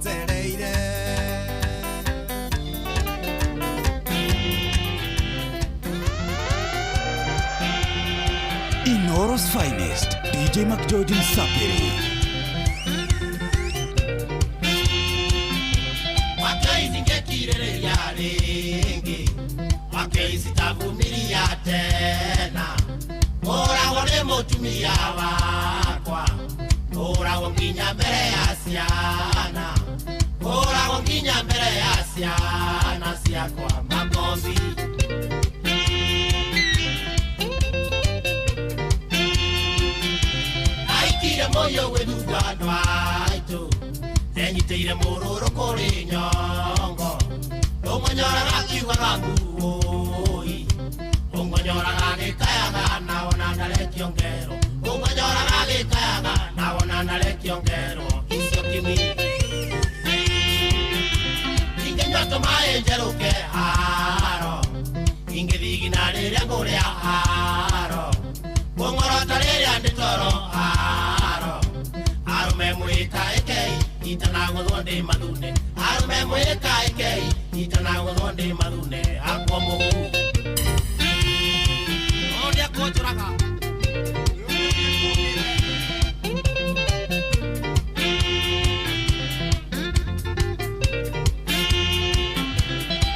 Njetereire. Inoro's finest, DJ McGeorge Msapiri. Wakeizingekirĩrĩria rĩngĩ wakeicitavumiria tena ũragwo nĩ mũtumia wakwa ũragwo nginya mbere ya ciana ũragwo nginya mbere ya ciana ciakwa makombi. Aikire moyo gwĩthutha andũ aitũ ndenyitĩire mũrũrũ kũrĩ nyongo ũng'onyoraga kiugaga nguũi ũng'onyoraga gĩkayaga na wona ndarekio ngero ũng'onyoraga gĩkayaga na wona ndarekio ngero icio kimi ingĩnyua tũmaĩ njerũke haro ingĩthigina rĩrĩa ngũrĩa haro kũng'orota rĩrĩa ndĩ toro haro arũme mwĩkaĩkei itanagũthwo ndĩ mathune arũme mwĩkaĩkei itanagũthwo ndĩ mathune akwo mũhu ũrĩa kũnjũraga.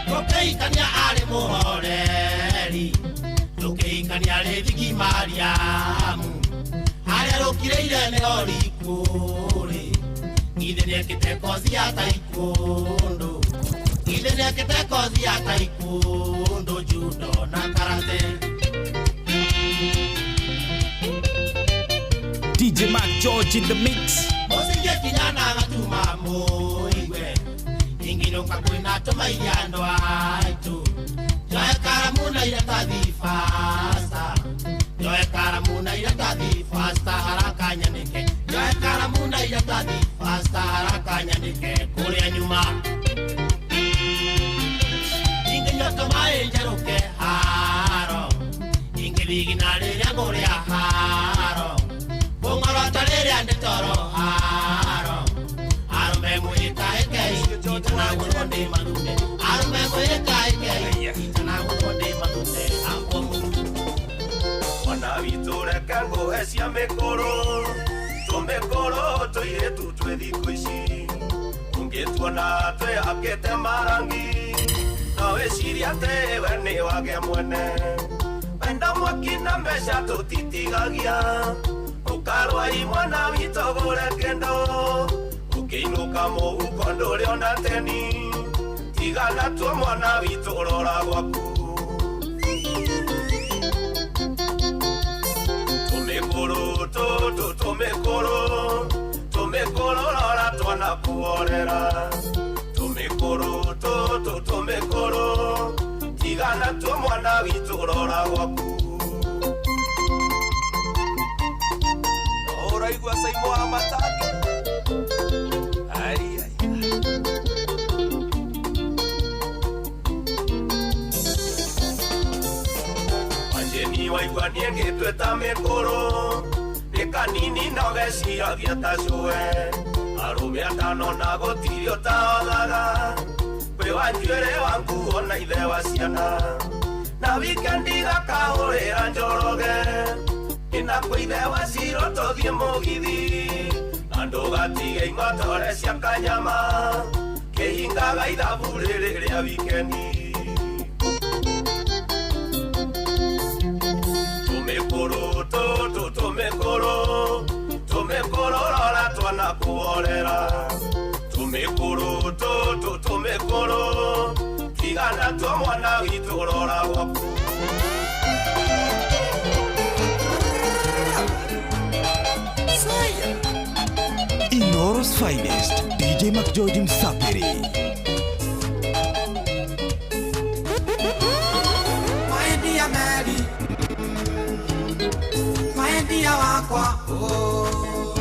Tũkĩhikania arĩ mũhoreri tũkĩhikania arĩ thigi Mariamu harĩa rũkirĩire nĩho rikũrĩ ithe nĩekĩte kozi ya taekwondo ithe nĩekĩte kozi ya taekwondo judo na karate. DJ McGeorge in the mix. Mũcingĩkinya na gatuma mũigue ingĩnũka kwĩna tũmairia andũ aitũ njoe karamu na iratathi fasta njoe karamu na iratathi fasta haraka nyanĩke njoe karamu na iratathi fasta haraka nyanĩke kũrĩa nyuma ingĩnyua tũmaĩ njerũke haro ingĩthigina rĩrĩa ngũrĩa haro kũng'orota rĩrĩa ndĩ toro haro arũme mwĩkaĩkei itanagũthwo ndĩ mathune arũme mwĩkaĩkei itanagũthwo ndĩ mathune akwo mũhu. Mwana witũ reke ngũhe cia mĩkũrũ tũmĩkũrũ tũirĩtu twĩ thikũ ici ũngĩtuona twĩhakĩte marangi no wĩcirie atĩ we nĩ wagĩa mwene wenda mwaki na mbeca tũtitigagia ũkarwai mwana witũ gũre kĩndũ ũkĩinũka mũhuko ndũrĩ ona teni tigana tuo mwana witũ rora gwaku. Tũmĩkũrũ tũtũ tũmĩkũrũ tũmĩkũrũ rora twana kuorera tũmĩkũrũ tũtũ tũmĩkũrũ tigana tuo mwana witũ rora gwaku. Ũraigua Saimo wa Matatu. Ai ai. Wanjeni waigua niengĩtwe ta mĩkũrũ nĩ kanini no geciragia ta cũwe arũme atano na gũtirĩ ũtaothaga kwĩ wa njuĩrĩ wa nguo na ithe wa ciana na wikendi gakahũrĩra Njoroge ĩna kwĩ ithe wa Ciro tũthiĩ mũgithi na ndũgatige ing'otore cia kanyama kĩhingaga ithabu rĩrĩ rĩa wikendi. Tũmĩkũrũ tũtũ tũmĩkũrũ tũmĩkũrũ rora twana kuorera tũmĩkũrũ tũtũ tũmĩkũrũ tigana tuo mwana witũ rora gwaku. Inoro's finest, DJ McGeorge Msapiri. My dear Mary, my dear wakwa, oh,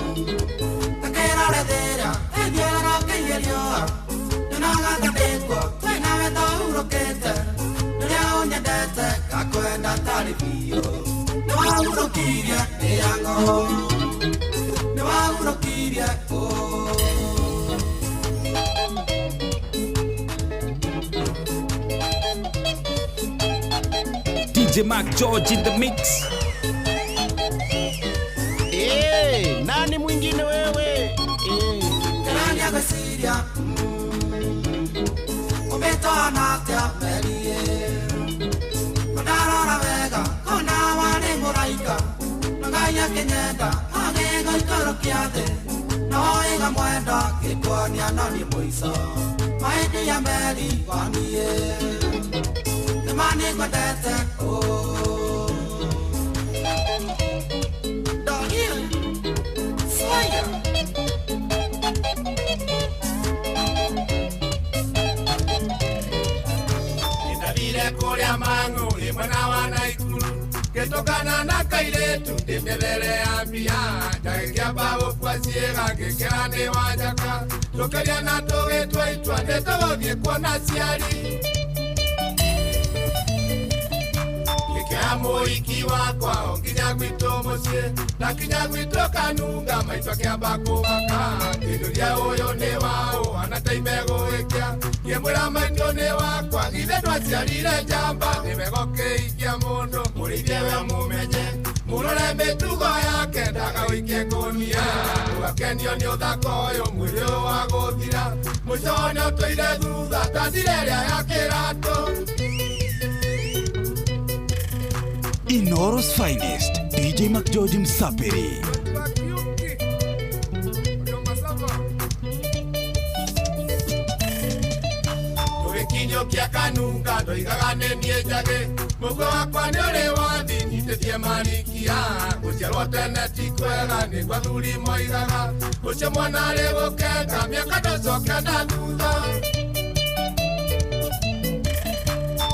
takera redera, ediera keyerio, nyonaga tatekwa, twina weta urokete, nuria unyendete, gakwenda tari biũ, nĩwahurũkirie mĩango, nĩwahurũkirie, oh. DJ Mark George in the mix. Hey, nani mwingine wewe? Hey. Nani agweciria ũmĩtwana atĩa merie ndarora wega kona warĩ mũraika na Ngai akĩnyenda agĩgũikũrũkia thĩ no ĩga mwenda gĩkuonia no nĩ mũico maĩndĩ ya meri waniĩ nĩma nĩngwendete oh. Daniel Swaya. Ndathiire kũrĩa mang'ũrĩ mwena wa Naikuru ngĩtũkana na kairĩtu ndĩ mĩthere ya mbia ndagĩkĩamba gũkua ciĩga ngĩkĩra nĩ wa njaka tũkĩria na tũgĩtua itua nĩtũgũthiĩ kuona aciari ngĩkĩoya mũhiki wakwa o nginya gwitũ mũciĩ ndakinya gwitũ kanunga maitũ akĩamba kũmaka ngĩnjũria ũyũ nĩ waũ ana ta imegũgĩkĩa ngĩmwĩra maitũ nĩ wakwa githĩ ndwaciarire njamba nĩ wega ũkĩhikia mũndũ mũrĩithie we mũmenye mũrore mĩtugo yake ndagagũikie ngũnia ndũgakenio nĩ ũthaka ũyũ mwĩrĩ ũyũ wa gũthira mũico nĩ ũtũire thutha ta njĩra ĩrĩa ya kĩratũ. Inoro's finest, DJ McGeorge Msapiri. Tũgĩkinyũkia kanunga ndoigaga nĩ niĩ njagĩ mũguo wakwa nĩ ũrĩ wathi nyitĩtie marikia gũciarwo tene ti kwega nĩguo athuri moigaga ũcio mwana arĩ gũkenga mĩaka ndũcoke na thutha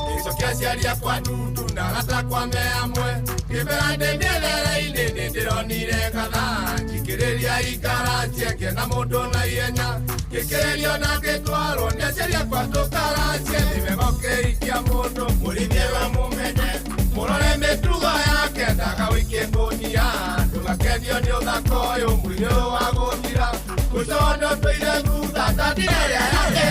ngĩcokia aciari akwa ndundu na arata akwa me amwe ngĩmera ndĩ mĩethere-inĩ nĩ ndĩronire ngatha njikĩrĩria ikaracie ngĩona mũndũ na ihenya ngĩkĩrĩrio na ngĩtwarwo nĩ aciari akwa tũkaracie nĩ wega ũkĩhikia mũndũ mũrĩithie we mũmenye mũrore mĩtugo yake ndagagũikie ngũnia ndũgakenio nĩ ũthaka ũyũ mwĩrĩ ũyũ wa gũthira mũico nĩ ũtũire thutha ta ndira ĩrĩa yake.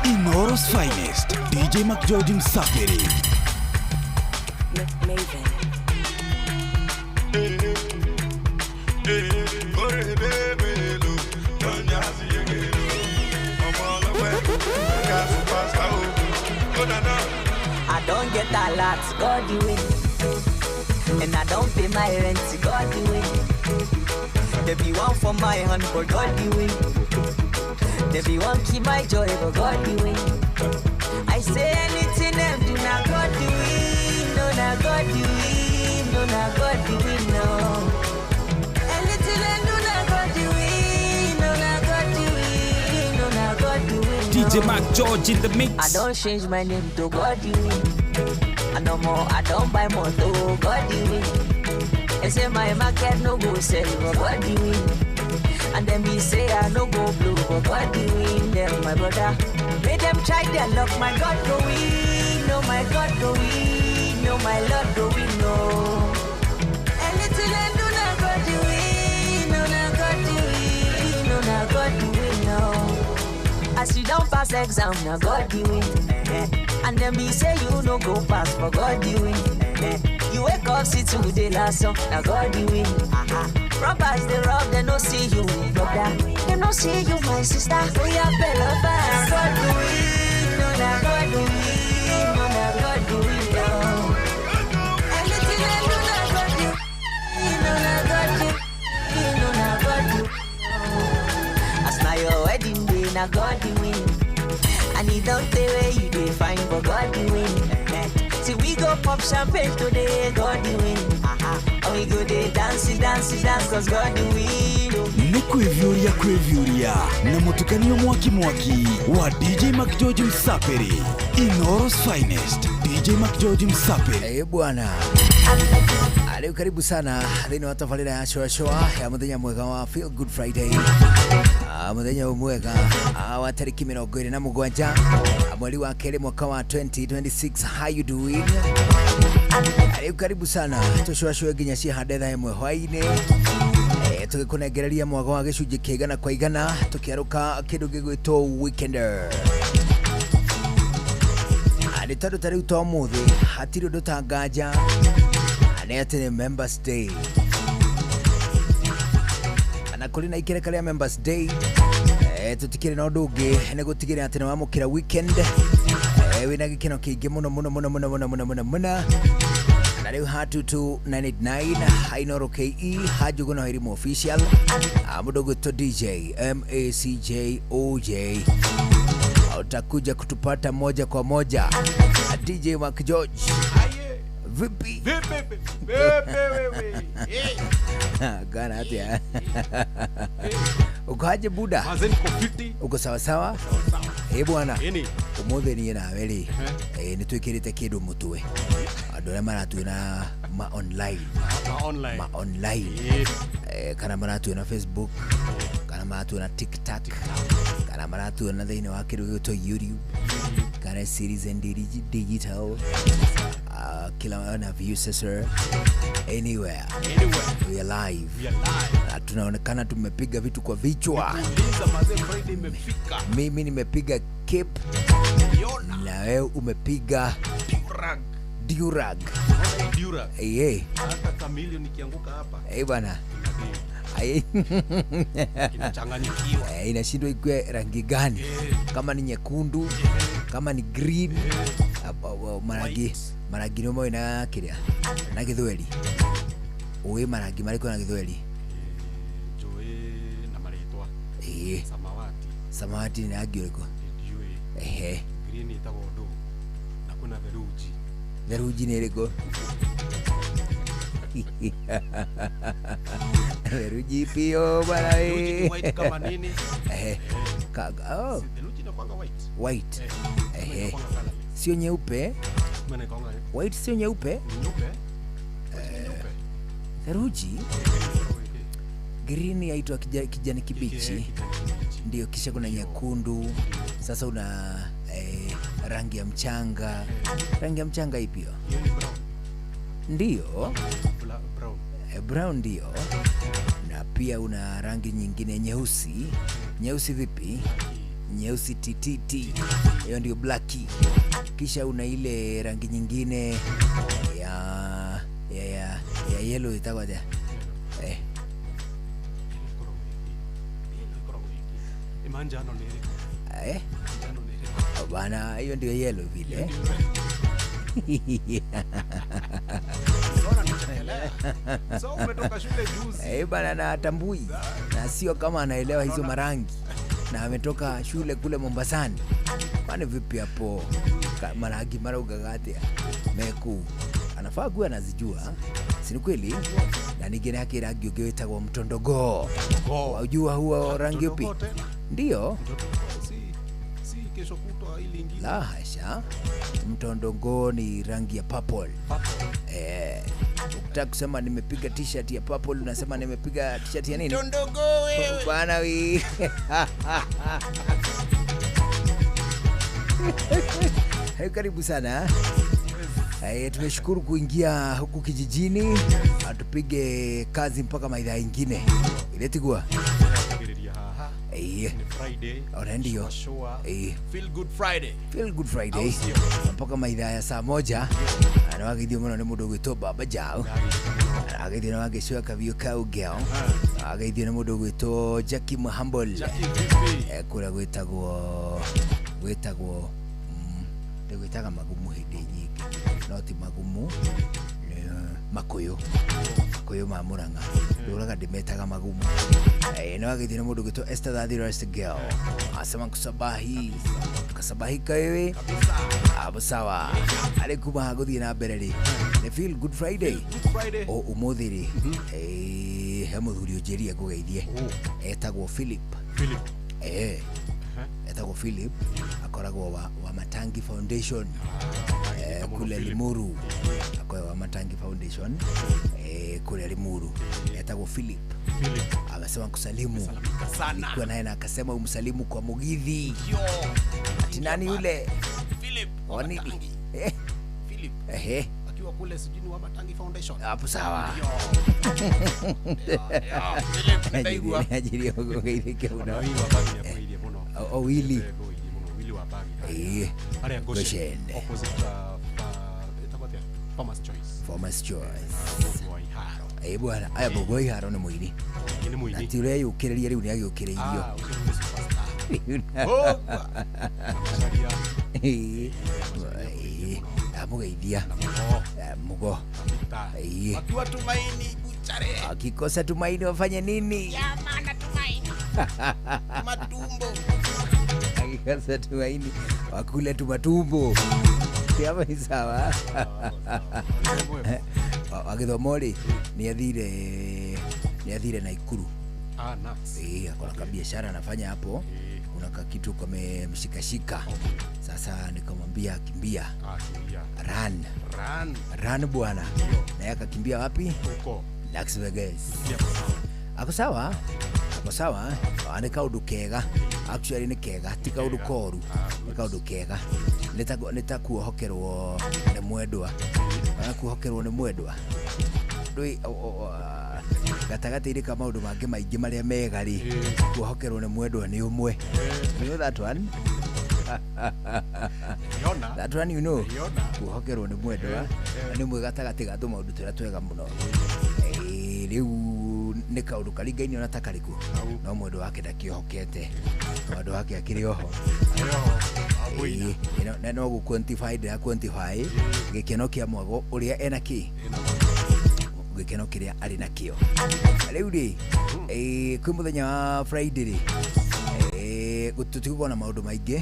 Inoro's finest, DJ McGeorge Msapiri. Maven. I don't get a lot, God the way. And I don't pay my rent, God the way. There be one for my hand, but God the way. There be one keep my joy, but God the way. I say anything them do, not God the way. No, not God the way. No, not God the way, no. DJ Mark George in the mix. I don't change my name to God the win. I no more, I don't buy more to God the win. They say my market no go sell, but God the win. And then me say I no go blue, but God the win. Them my brother, make them try their luck. My God go win, no my God go win, no my Lord go win, no. Anything I do, na God the win, no na God the win, no na God the win, no. As you don't pass exam, now God the win. And then me say you no go pass, but God the win. You wake up, see today last song, now God the win. Robbers they rob, they no see you, brother. They no see you, my sister. Oh yeah, bella fast. God the win, no na God the win, no na God the win, no. Anything I do, na God the win, no na God the win, no na God the win. As na your wedding day, na God the win. And he don't tell where you dey find, but God the win. See we go pop champagne today, God the win. And we go dey dance, dance, dance, cause God the win. Nĩ kwĩviũria kwĩviũria na mũtukanio mwaki mwaki wa DJ Mark George Msaperi. Inooro's finest DJ Mark George Msaperi. Eh bwana, leo karibu sana thĩinĩ wa tabarĩra ya Shua Shua ya mũthenya mwega wa Feel Good Friday. Mũthenya mwega wa tarĩki 27 mweri wa kerĩ mwaka wa 2026. How you doing? Leo karibu sana tũcũacũe nginya cihande thaa ĩmwe hwaĩ-inĩ, tũgĩkũnengereria mwago wa gĩcunjĩ kĩa igana kwa igana tũkĩarũka kĩndũ gĩgwĩtwo weekender. Nĩ tondũ ta rĩu ta ũmũthĩ hatirĩ ũndũ ta nganja nĩ atĩ nĩ Members Day, na kũrĩ na ikereka rĩa Members Day tũtikĩrĩ na ũndũ ũngĩ nĩ gũtigĩrĩra atĩ nĩ wamũkĩra weekend wĩna gĩkeno kĩingĩ mũno mũno mũno mũno mũno mũno mũno mũno. Na rĩu ha 22989 Hainoro KE Hajuguna Wairimu official mũndũ ũgwĩtwo DJ MACJOJ utakuja kutupata moja kwa moja. DJ Mark George, vipi? Gana atia. Uko aje buda? Uko sawa sawa? Eh bwana. Umuthi niĩ nawe rĩ, nĩ twĩkĩrĩte kĩndũ mũtwe. Andũ arĩa maratuona ma online. Ma online. Kana maratuona Facebook, kana maratuona TikTok, kana maratuona thĩinĩ wa kĩndũ gĩgwĩtwo YouTube, kana Citizen Digital, kila na Viusasa, anywhere. We are live. Na tunaonekana tumepiga vitu kwa vichwa. Mimi nimepiga cape na wewe umepiga durag. Eh. Hata kamilion ikianguka hapa. Eh bwana. Inachanganyikiwa. Inashindwa ikue rangi gani? Kama ni nyekundu, kama ni green, marangi marangi nĩ moĩ na kĩrĩa na gĩthweri. Ũĩ marangi marĩkũ na gĩthweri? Njũĩ na marĩtwa. Ĩĩ. Samawati. Samawati nĩ rangi ũrĩkũ? Ndiũĩ. Ehe. Green ĩtagwo ndũ. Na kwĩna theruji. Theruji nĩ ĩrĩkũ? Theruji pio bwana Theruji ni white kama nini? Ehe. Oh. Theruji inakuanga white. White. Ehe. Sio nyeupe. White sio nyeupe. Nyeupe. Theruji green yaitwa kijani kibichi. Ndio, kisha kuna nyekundu. Sasa una rangi ya mchanga. Rangi ya mchanga ipi hiyo? Ndio. Brown. Brown ndio. Na pia una rangi nyingine nyeusi. Nyeusi vipi? Nyeusi TTT. Hiyo ndio black. Kisha una ile rangi nyingine ya yellow itakuwa je? Manjano ni eh? Bana, hiyo ndio yellow vile. So umetoka shule juzi. Bana, na atambui. Na sio kama anaelewa hizo marangi. Na ametoka shule kule Mombasani. Kwani vipi hapo? Marangi marauga meku. Anafaa kuwa anazijua. Si ni kweli? Na ningine yake rangi ũngĩ wĩtagwo mtondogo. Wajua huo rangi upi? Ndio. Si kesho kutwa ili ingine. La hasha, mtondogoo ni rangi ya purple. Eh, ukitaka kusema nimepiga t-shirt ya purple unasema nimepiga t-shirt ya nini? Mtondogoo wewe. Bwana wi. Hey, karibu sana. Hey, tumeshukuru kuingia huku kijijini, atupige kazi mpaka maidhaa ingine. Iletigua. Ni Friday. Ona ndio. Feel good Friday. Feel good Friday. Mpaka maidhaa ya saa 1. Anawagithio muno ni mundu gwitwo Baba Jao. Agithio na wagicua kabiu kau geo. Agithio ni mundu gwitwo Jackie Muhambol. Kura gwitagwo gwitaga magumu hindi nyingi. No ti magumu makuyu. Makuyu ma Murang'a. Nduraga ndimetaga magumu. No agithio ni mundu gwitwo Esther the Rest Girl. Asema kusabahi. Kasabahi kawewe. Abo sawa. Ari kuma guthie na mbere ri. Ni Feel Good Friday. O umuthi ri. He muthuri unjirie ngugeithie. Etagwo Philip. Philip. Etagwo Philip. Akoragwo wa Matangi Foundation. Kule Limuru. Akoragwo wa Matangi Foundation. Kule Limuru. Etagwo Philip. Amesema kusalimu. Nilikuwa naye na akasema umsalimu kwa mugithi. Ati nani yule? Philip. Wani? Philip. Akiwa kule sijini wa Matangi Foundation. Hapo sawa. Philip ndaigua. Ajiria kugeithike muno. O Willy. Willy wa Bagi. Area Goshen. Opposite Farmer's Choice. Farmer's Choice. Bwana, aya Bogo Iharo ni muini. Na ti ureyũkĩrĩria rĩu nĩ agĩũkĩrĩirio. Ndamũgeithia. Mugo. Wakiwa Tumaini buchare. Wakikosa Tumaini wafanye nini? Jamana Tumaini. Matumbo. Wakikosa Tumaini wakule tumatumbo. Kama ni sawa. Agithomo ri ni athire Naikuru. Nice. Akona kabiashara anafanya hapo. Kuna kakitu kamemshikashika. Sasa nikamwambia kimbia. Run. Run bwana. Na yeye akakimbia wapi? Huko Las Vegas. Ako sawa? Ako sawa. Ni kaundu kega. Actually ni kega, ti kaundu koru. Ni kaundu kega. Nĩ kuohokerwo nĩ mwendwa. Kuohokerwo nĩ mwendwa. Ndui gatagatĩ-inĩ ka maũndũ mangĩ maingĩ marĩa mega rĩ, kuohokerwo nĩ mwendwa nĩ ũmwe. You know that one? That one you know. Kuohokerwo nĩ mwendwa nĩ ũmwe gatagatĩ ga tũmaũndũ tũrĩa twega mũno. Rĩu nĩ kaũndũ karingaine ona ta karĩkũ, no mwendwa wake ndakĩohokete. Mwendwa wake akĩrĩ oho. No gũ quantify ndĩra quantify gĩkeno kĩa mwago ũrĩa ena kĩ, gĩkeno kĩrĩa arĩ nakĩo. Rĩu rĩ, kwĩ mũthenya wa Friday rĩ, tũtigũkorwo na maũndũ maingĩ,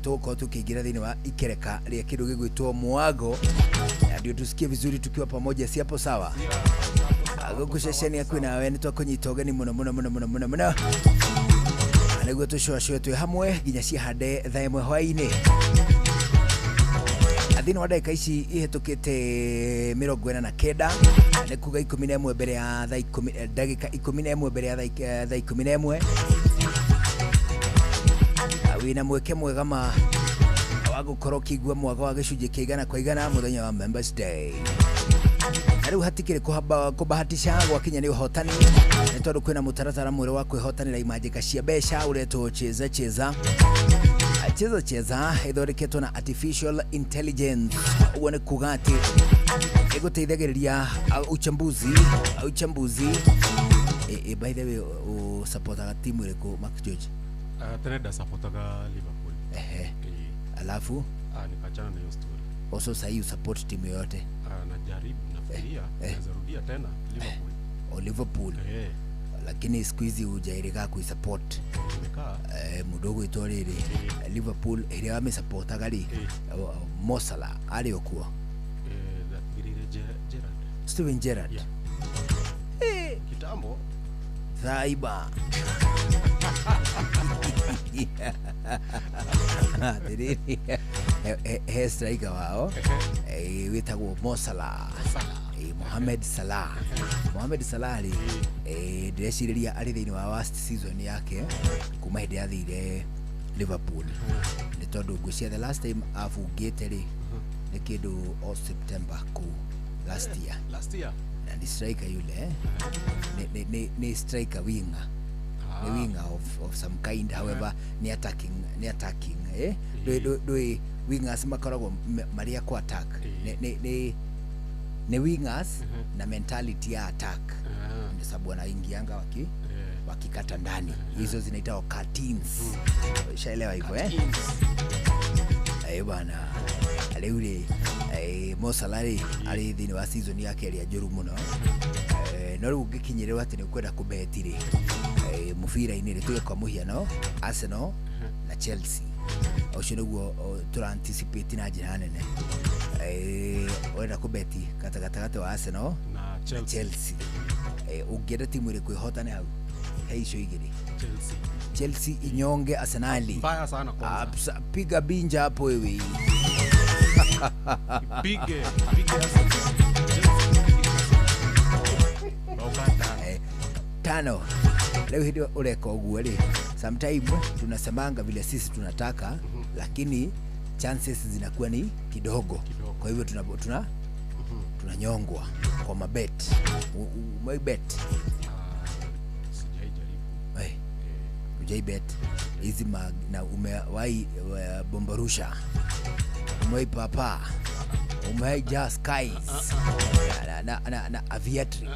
tũgũkorwo tũkĩingĩra thĩinĩ wa ikereka rĩa kĩndũ gĩgwĩtwo mwago, ndio tusikie vizuri tukiwa pamoja, si hapo sawa? Gũkũ ceceni yaku nawe nĩ twakũnyita ũgeni mũno mũno mũno mũno mũno mũno, nĩguo tũcũacũe twĩ hamwe nginya cihande thaa 1 hwaĩ-inĩ. Thĩinĩ wa ndagĩka ici ihĩtũkĩte 49, nĩ kuga 11 mbere ya thaa 10, ndagĩka 11 mbere ya thaa 11. Wĩna mweke mwega ma wa gũkorwo ũkĩigua mwago wa gĩcunjĩ kĩa 100 kwa 100 mũthenya wa Members Day. Na rĩu hatikĩrĩ kũbahatisha gwakinya nĩ ũhotani, nĩ tondũ kwĩna mũtaratara mwerũ wa kwĩhotanĩra imanjĩka cia mbeca ũretwo Cheza Cheza. Cheza Cheza ĩthondeketwo na artificial intelligence. Ũguo nĩ kuga atĩ ĩgũteithagĩrĩria uchambuzi. By the way, ũsupportaga timu ĩrĩkũ, Mark George? Tene ndasupportaga Liverpool. Alafu nikachana na hiyo story. Also sahi usupport timu yoyote? Najaribu, nafikiria naweza rudia tena Liverpool. O Liverpool. Lakini siku hizi hujairika kuisupport. Mundu ũgwĩtwo rĩrĩ Liverpool ĩrĩa wamĩsupportaga rĩ, Mo Salah arĩ o kuo? Ndatigĩrĩire Gerrard. Steven Gerrard. Kitambo. Thaiba. Atiriri, he striker wao wĩtagwo Mo Salah. Mohamed Salah. Mohamed Salah rĩ, ndĩrecirĩria arĩ thĩinĩ wa worst season yake kuma hĩndĩ athire Liverpool, nĩ tondũ ngwĩciria the last time abungĩte rĩ nĩ kĩndũ o September kũu last year. Last year. Na ni striker yule, ni striker winger, ni winger of some kind, however ni attacking, ni attacking, eh, ndũĩ wingers makoragwo marĩ a ku attack, ni wingers na mentality ya attack, ndio sababu wanaingianga wakikata ndani. Hizo zinaitwa cut-ins. Ushaelewa hivyo, eh? Eh bana, rĩu rĩ, Mo Salah rĩ arĩ thĩinĩ wa season yake ĩrĩa njũru mũno. No rĩu ũngĩkinyĩrĩrwo atĩ nĩ ũkwenda kũbeti rĩ, mũbira-inĩ rĩ, tuge kwa mũhiano Arsenal na Chelsea, ũcio nĩguo tũra anticipate na njĩra nene. Ũrenda kũbeti gatagatĩ wa Arsenal na na Chelsea. Chelsea, ũngĩenda timu ĩrĩkũ ĩhotane hau he icio igĩrĩ? Chelsea. Chelsea inyonge Arsenali. Mbaya sana kwanza. Piga binja hapo wewe. Ipige, ipige Arsenal. Chelsea ipige Arsenal. Bao tano. Tano. Leo hili ureka ũguo rĩ, sometime tunasemanga vile sisi tunataka, lakini chances zinakuwa ni kidogo. Kidogo. Kwa hivyo tunanyongwa kwa mabet. Umebet? Sijaijaribu. Hujai bet hizi na umewahi bombarusha, umewahi papa, umewahi ja skies na aviatrix?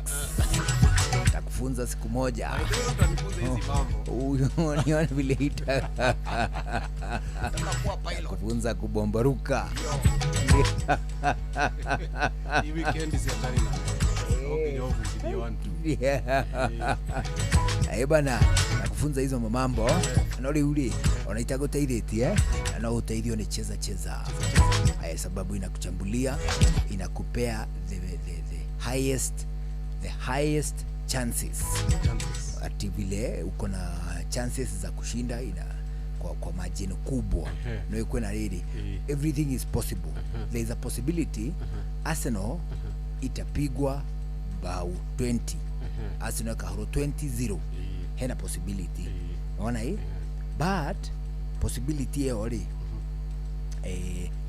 Takufunza siku moja. Utanifunza hizi mambo. Nione vile ita Nataka kuwa pilot. Kufunza kubombaruka. Hii weekend siachani na wewe. Okay, jobu, give you one two. Eh bana, nakufunza hizo mambo no rĩu rĩ, ona itagũteithĩtie no ũteithio nĩ Cheza Cheza. Aya, sababu inakuchambulia, inakupea the highest chances. Chances. Ati vile uko na chances za kushinda ina kwa margin kubwa. No ikuwe na rĩrĩ, everything is possible. There is a possibility Arsenal itapigwa bao 20, Arsenal ikahũrwo 20-0. Hena possibility. Unaona hii, but possibility ĩyo rĩ,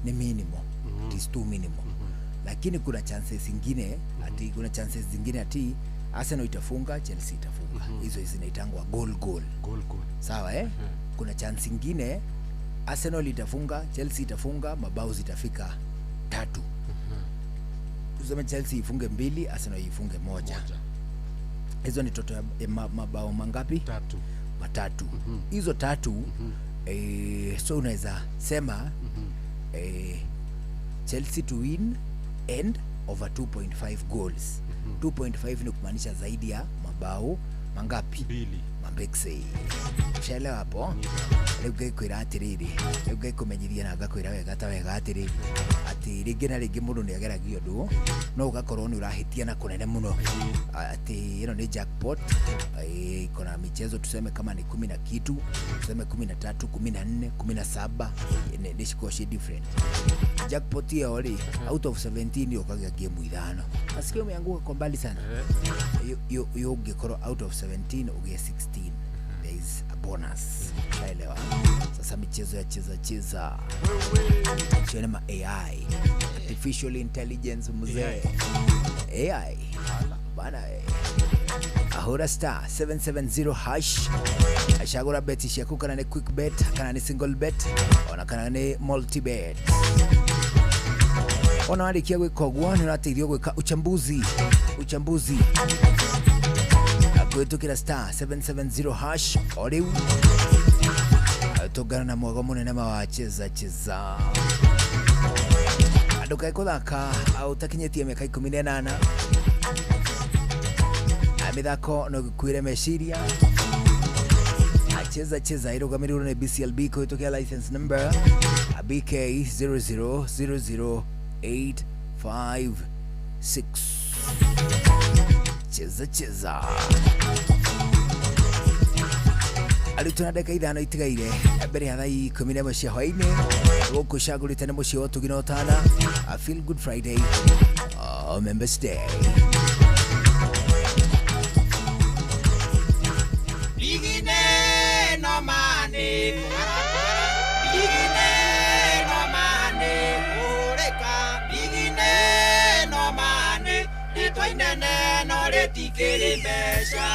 ni minimal. It is too minimal, lakini kuna chances zingine ati kuna chances zingine ati Arsenal itafunga, Chelsea itafunga. Hizo zinaitangwa goal goal. Goal goal. Sawa, eh? Kuna chance ingine Arsenal itafunga, Chelsea itafunga, mabao zitafika 3. Tuseme Chelsea ifunge mbili, Arsenal ifunge moja. Moja. Hizo ni toto ya mabao mangapi? Tatu. Matatu. Hizo tatu, so unaweza sema Chelsea to win and over 2.5 goals. 2.5 ni kumaanisha zaidi ya mabao mangapi? Mbili. Mambekse. Ushaelewa hapo? Rĩu ngĩkwĩra atĩrĩrĩ, rĩu ngĩkũmenyithia na ngakwĩra wega ta wega atĩrĩ, atĩ rĩngĩ na rĩngĩ mũndũ nĩ ageragia ũndũ no ũgakorwo nĩ ũrahĩtia na kũnene mũno. Atĩ ĩno nĩ jackpot, iko na michezo tuseme kama ni 10 na kitu, tuseme 13, 14, 17, nĩ cikoragwo ciĩ different. Jackpot ĩyo rĩ, out of 17 ũkagĩa game ithano. Nasikia umeanguka kwa mbali sana. Hiyo ũngĩkorwo out of 17 ũgĩe 16, there is a bonus. Shaelewa? Sasa michezo ya Cheza Cheza chione ma AI, artificial intelligence, mzee, AI bana. Ahura *770# acagũra beti ciaku, kana nĩ quick bet, kana nĩ single bet, ona kana nĩ multi bet. Ona warĩkia gwĩka ũguo, nĩ ũrateithio gwĩka uchambuzi kũhĩtũkĩra *770# o rĩu. Tũngana na mwago mũnene ma wa Cheza Cheza. Andũ kaĩ kũthaka ũtakinyĩtie mĩaka 18. Mĩthako no gĩkuĩre meciria. Cheza Cheza ĩrũgamĩrĩirwo nĩ BCLB kũhĩtũkĩra license number BK 0000856. Cheza Cheza. Arutwo na ndagĩka 5 itigaire mbere ya thaa 11 cia hwaĩ-inĩ gũkũ cagũrĩte nĩ mũciĩ wa ũtugi na ũtana. A Feel Good Friday, oh, Members Day. Igine no mane, igine no mane, ureka igine no mane, ritwa inene no ritikiri mbeca.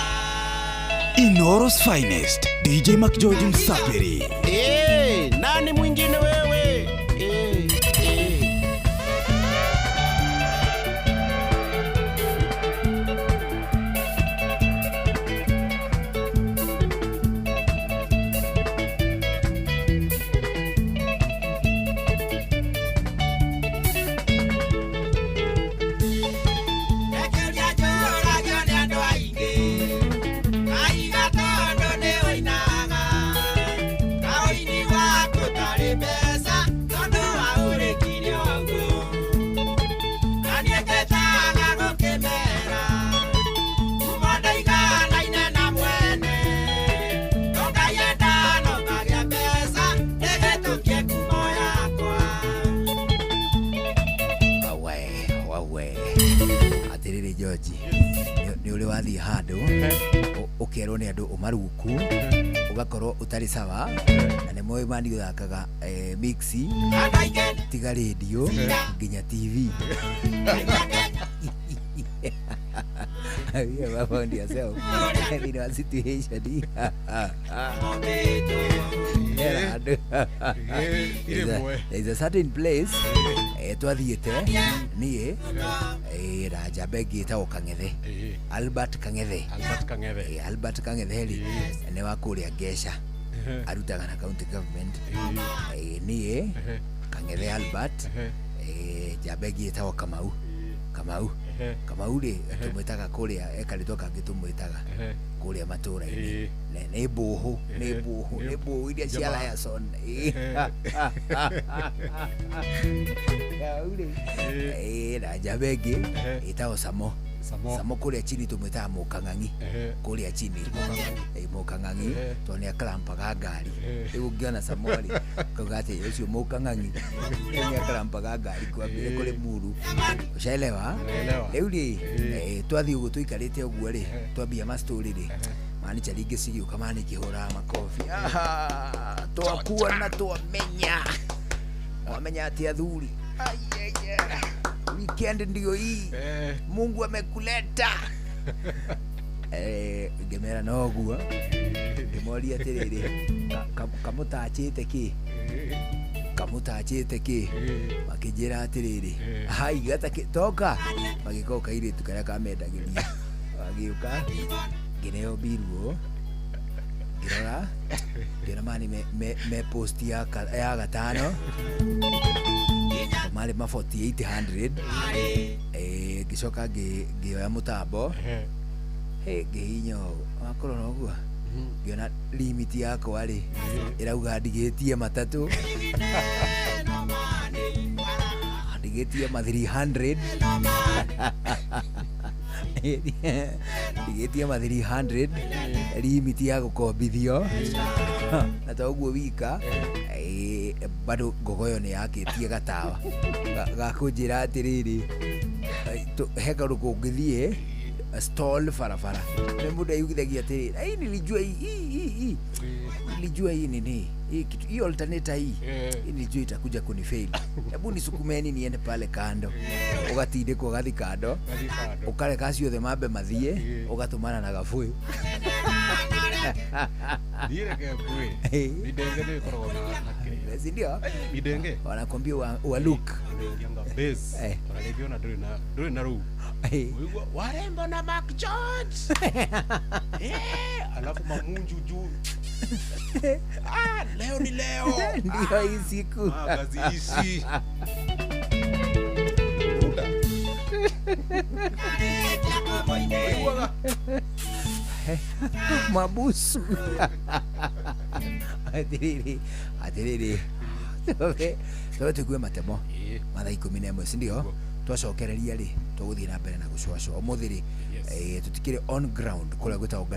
Inoro's finest, DJ McGeorge Msafiri. Eh, nani mwingine wewe? Eh, eh. Rekeria njũragio nĩ andũ aingĩ, aiga tondũ nĩ ũinaga, na ũini waku ũtarĩ mbeca, tondũ waũrĩkirie ũguo. Na niĩ ngĩtaga gũkĩmera, kuma ndaiganaine na mwene, no Ngai enda no ngagĩa mbeca, ndĩhĩtũkie ngumo yakwa. Wawe, wawe. Atĩrĩrĩ George, nĩ ũrĩ wathiĩ handũ ũkerwo nĩ andũ ũmaruku ũgakorwo ũtarĩ sawa na nĩ moĩ mani ũthakaga mixi Andũ aingĩ tiga radio nginya TV. Have you ever found yourself in a situation? Yeah, andũ. There's a certain place twathiĩte niĩ na njamba ĩngĩ ĩtagwo Kang'ethe, Albert Kang'ethe. Albert Kang'ethe. Albert Kang'ethe rĩ nĩ wa kũrĩa Ngeca, arutaga na county government. Niĩ Kang'ethe Albert, njamba ĩngĩ ĩtagwo Kamau. Kamau Kamau rĩ tũmwĩtaga kũrĩa ekarĩtwo kangĩ tũmwĩtaga kũrĩa matũra-inĩ. Nĩ mbũhũ, nĩ mbũhũ, nĩ mbũhũ iria cia Liaison. Kamau rĩ na njamba ĩngĩ ĩtagwo Samo. Samo. Samo kũrĩa chini tũmwĩtaga Mũkang'ang'i kũrĩa chini. Mũkang'ang'i tondũ nĩ akarampaga ngari. Rĩu ũngĩona Samo rĩ kauga atĩ ũcio Mũkang'ang'i nĩ akarampaga ngari kwambire kũrĩ muru. Ushaelewa? Naelewa. Rĩu rĩ twathiĩ ũguo tũikarĩte ũguo rĩ twambia ma story rĩ manicha rĩngĩ cigĩũka mani ikĩhũraga makobi. Aha, twakuona twamenya wamenya atĩ athuri. Ai, ai, ai. Weekend ndio hii. Mungu amekuleta. Ngĩmera noguo ngĩmoria atĩrĩrĩ kamũtachĩte kĩ kamũtachĩte kĩ makĩnjĩra atĩrĩrĩ hai gata kĩ toka magĩkoka kairĩtu karĩa kamendagĩria magĩũka ngĩneo mbiruo ngĩrora ngĩona mani me post ya gatano marĩ ma 4800. Ngĩcoka ngĩoya mũtambo ngĩhihinya ũũ wakorwo na ũguo ngĩona limit yakwa rĩ ĩrauga ndigĩtie matatũ ndigĩtie ma 300 ndigĩtie ma 300 limit ya gũkombithio na to ũguo wika bado ngogoyo nĩ yakĩtie gatawa gakũnjĩra atĩrĩrĩ he kaũndũ kũngĩthiĩ stall barabara nĩ mũndũ aigithagia atĩrĩrĩ ai nilijua hii nilijua hii nini hii kitu hii alternator hii nilijua itakuja kunifail hebu nisukumeni niende pale kando ũgatindĩkwo ũgathiĩ kando ũkareka acio othe mambe mathiĩ ũgatũmana na gabuyu. Midenge ndio ĩkoragwo na kĩrĩa. Si ndio? Midenge. Wanakwambia wa look. Ũingianga base. Ona rĩngĩ ona ndũrĩ na rũu. Ũigua warembo na Mark George. Alafu mamunju juu. Leo ni leo. Ndio hii siku. Kazi ishi. Mabusu. Atiriri, atiriri. Tobe tugue matemo mathaa 11 si ndio? Twacokereria rĩ tũgũthiĩ na mbere na gũcũacũa ũmũthĩ rĩ tũtikĩrĩ on ground kũrĩa gwĩtagwo